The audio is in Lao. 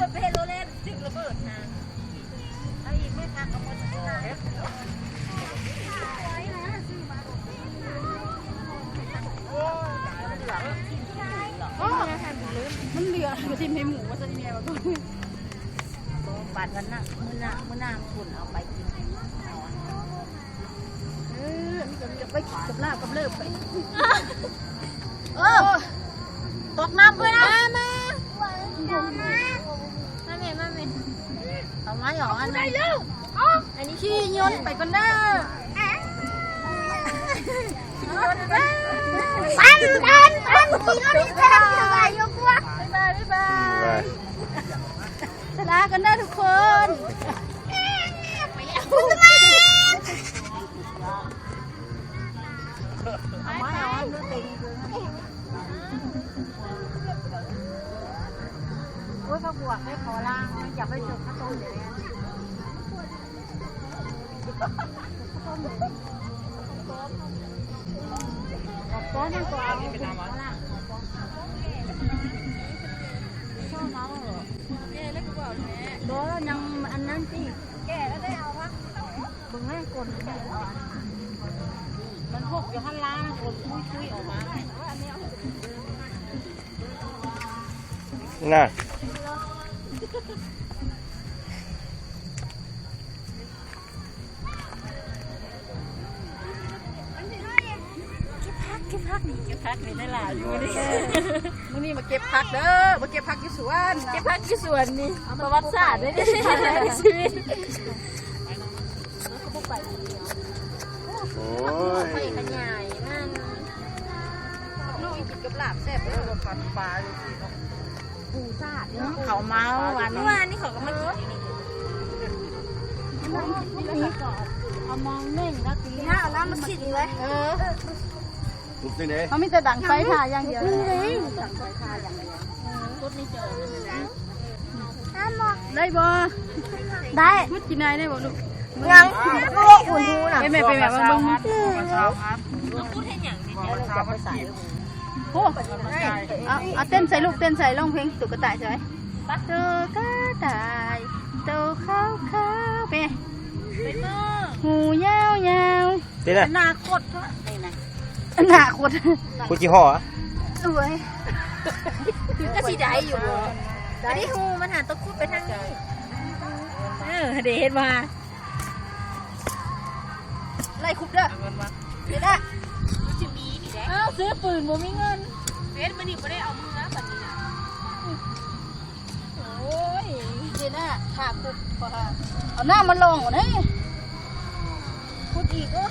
ມັນໄປເຮັດໂລແລນຖືກລະເບີດນະ. ເອົາອີກໄໝ ຄັກກະໝົດ. ໂອ້ ມັນເຫຼືອ ມັນເຫຼືອ ມາຖິ້ມໃຫ້ໝູວ່າຊັ້ນ ອີແມ່ວ່າ. ບາດວັນໜ້າ ມື້ໜ້າ ມື້ໜ້າພຸ້ນເອົາໄປກິນ. ເອີ ອັນນີ້ກະໄປກິນກັບລາບກັບເລີບໄປ. ເອີ ຕົກນ້ຳເພິ່ນນະ. ມາ ມາ ມາແມ່ ມາແມ່. ເອົາມາຫຍັງອັນນັ້ນ. ໄດ້ແລ້ວ. ອັນນີ້ຂີ່ຍົນໄປກ່ອນເດີ. ປັ່ນ ປັ່ນ ປັ່ນ ຂີ່ລົດໄປສະບາຍຢູ່ກວ່າ. ບາຍບາຍ ບາຍບາຍ. ສະລາກັນເດີທຸກຄົນ. ເອົາມາ ເອົາມາ. ໂອ້ຍ ຜັກບວກໄດ້ ຂໍລາງ ຢາກໄປເຈີເຂົ້າຕົ້ມເດ. ເອົາປ້ອນມັນກໍເອົາ ເອົາລາງ ເອົາປ້ອນ. ແກ່ແລ້ວກໍບໍ່ເອົາແມ່. ບໍ່ ຍັງອັນນັ້ນຕິ ແກ່ແລ້ວໄດ້ເອົາວະ. ເບິ່ງແມ່ ກົ້ນມັນຫົກຢູ່ຫັ້ນລະ ກົ້ນປຸ້ຍໆອອກມານະ. ເກັບຜັກ ເກັບຜັກ ນີ້ເກັບຜັກ ນີ້ໄດ້ຫຼາຍຢູ່ນີ້. ມື້ນີ້ມາເກັບຜັກເດີ ມາເກັບຜັກຢູ່ສວນ ເກັບຜັກຢູ່ສວນນີ້ ປະຫວັດສາດເດ້ ໃນຊີວິດ. ໂອ້ຍ ໄປຂະຫຍາຍມັນ ນ້ອງກິນກັບລາບແຊບເດີ. ປັນປາຢູ່ທີ່ເນາະ ປູສາດເນາະ ເຂົາເມົາຫວານ ເມື່ອວານນີ້ເຂົາກໍມາກິນຢູ່ນີ້. ເອົາມອງເໜັງລະຕິ ເອົານ້ຳມາກິນເລີຍ. ເອີ ເຮົາມີແຕ່ດັງໄຟຖ້າຢ່າງດຽວ. ໄດ້ບໍ່? ໄດ້. ມັນກິນໄດ້ໄດ້ບໍ່ລູກ? ຍັງ ບໍ່ອຸ່ນຫູນະ. ໄປແມ່ ໄປແມ່ ເບິ່ງ ເອົາ ເອົາເຕັ້ນໃສ່ລູກ ເຕັ້ນໃສ່ ຮ້ອງເພງ ຕຸກກະຕ່າຍໃສ່. ຕຸກກະຕ່າຍ ໂຕຂາວໆ ເປ ເປັນໝູ ຫູຍາວໆ. ເປັນອະນາຄົດເນາະ ນີ້ນະ ອະນາຄົດ ຜູ້ຈິຫໍ. ໂອ້ຍ ຄືກະຊິໄດ້ຢູ່ບໍ່? ອັນນີ້ຫູມັນຫາ ຕ້ອງຂຸດໄປທາງນີ້. ເອີ ເດ ເຫັນບໍ່? ໄລ່ຄຸບເດີ ເຮັດລະ. ເອົ້າ ຊື້ປືນບໍ່ມີເງິນ ເຮັດມື້ນີ້ບໍ່ໄດ້ເອົາມືບາດນີ້ນະ. ໂອ້ຍ ເດນະ ຖ້າຂຸດ ເອົານ້ຳມາລອງເດ້. ຂຸດອີກເດີ້.